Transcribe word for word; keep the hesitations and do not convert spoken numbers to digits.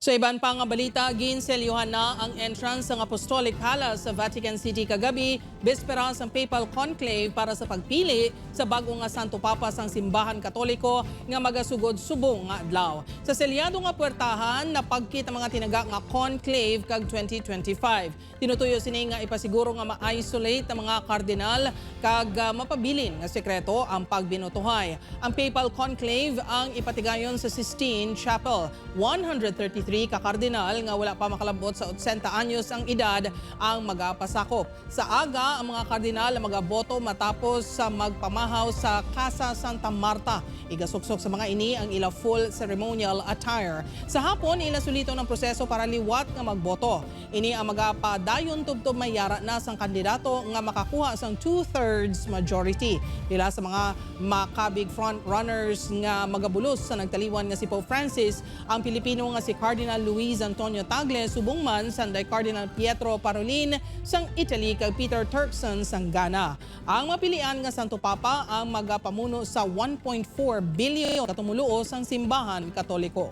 Sa iban pa nga balita, ginselyuhan na ang entrance sang Apostolic Palace sa Vatican City kagabi, bespera sang Papal Conclave para sa pagpili sa bag-o nga Santo Papa sang Simbahan Katoliko nga magasugod subong nga adlaw. Sa selyado nga puwertahan, napagkit ang mga tinaga nga conclave kag twenty twenty-five. Tinutuyo sini nga ipasiguro nga ma-isolate ang mga kardinal kag, ah, mapabilin nga sekreto ang pagbinutuhay. Ang Papal Conclave ang ipatigayon sa Sistine Chapel, one hundred thirty-three ka kardinal nga wala pa makalabot sa otsenta anyos ang edad ang magapasakop. Sa aga, ang mga kardinal ang magaboto matapos sa magpamahaw sa Casa Santa Marta. Igasuksok sa mga ini ang ila full ceremonial attire. Sa hapon, ila suliton ang proseso para liwat nga magboto. Ini ang magapadayon tubtob may yara na sang kandidato nga makakuha sang two-thirds majority. Pila sa mga makabig front runners nga magabulos sa nagtaliwan nga si Pope Francis, ang Pilipino nga si Cardinal Luis Antonio Tagle, subong man sanday Cardinal Pietro Parolin sang Italy kag Peter Turkson sang Ghana. Ang mapilian nga Santo Papa ang magapamuno sa one point four bilyon ka tumoluo sang Simbahan Katoliko.